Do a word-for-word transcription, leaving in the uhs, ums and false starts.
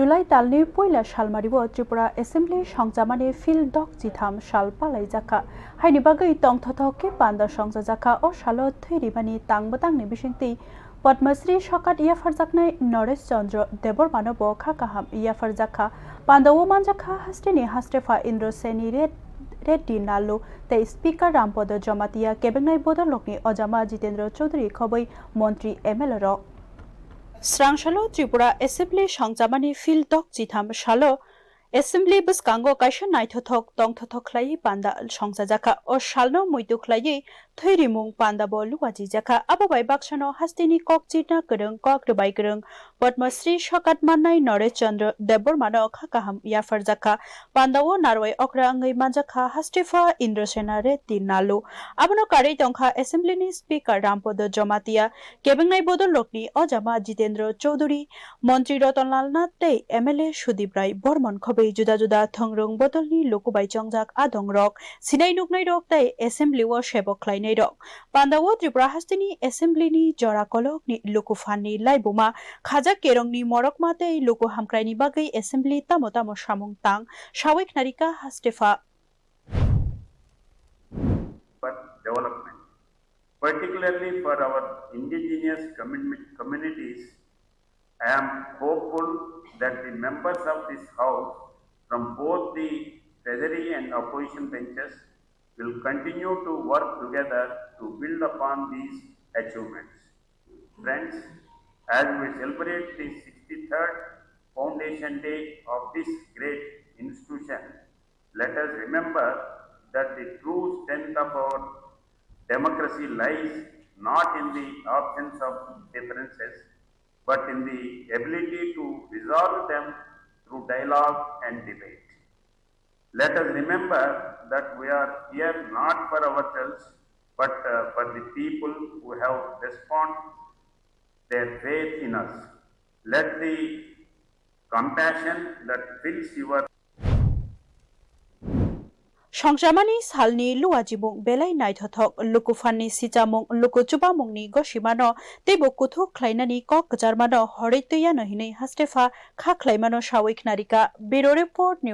July talni puila salmario Tripura Assembly songchamani phil dok chitham sal palaijakha. Haini bagwi tongthothok khe panda songchajakha. O salo thwi rimani tang bwtangni bisingtwi Padma Shri sokat yapharjaknai Naresh Chandra Debbarmano bo kha kaham yapharjakha. Pandao manjakha hasteni hastepha Indraseni Red-, Reddy Nallu tei Speaker Rampada Jamatia, kebengnai bodolrokni ojama Jitendra Chaudhary khobwi montri M L A rok. Srangsalo Tripura Assembly songchamani phil dok chitham salo Assembly bwskango kaisa naithothok tongthothok khlaiwi panda songchajakha. O salno muitu khlaiwi thwirimung panda bo luachijakha. Abo bai baksano hasteni kok chirna kwrwng, kok rwbai kwrwng Padma Shri sokat mannai Naresh Chandra Debbarmano kha kaham yapharjakha. Pandao narwai okra wngwi manjakha hastepha Indrasena Reddy Nallu. Abono karwi tongkha Assembly ni Speaker Rampada Jamatia, kebengnai bodolrokni ojama Jitendra Chaudhary, Montri Ratan Lal Nath tei M L A Sudip Rai Bormon khobwi juda juda thwngrwng bodolni luku bai chongjak adongrok, sinai nuknairok tei Assembly o sebok khlainairok. Pandao Tripura hasteni Assembly ni jora kolokni luku phanni laibuma, khajak kerongni morokma tei luku hamkraini bagwi Assembly tamo tamo samung tang sawi khnarika hastepha. For development, particularly for our indigenous community, communities, I am hopeful that the members of this House from both the Treasury and opposition benches will continue to work together to build upon these achievements. Friends, as we celebrate the sixty-third Foundation Day of this great institution, let us remember that the true strength of our democracy lies not in the absence of differences, but in the ability to resolve them through dialogue and debate. Let us remember that we are here not for ourselves, but, uh, for the people who have responded their faith in us. Let the compassion that fills your Songchamani salni luachimung belai naithothok, luku phanni sichamung, luku chubamungni gosimano teibo kuthuk khlainani kok kwcharmano horwi twi yano hinwi hastepha kha khlaimano sawi khnarika. Bureau Report News.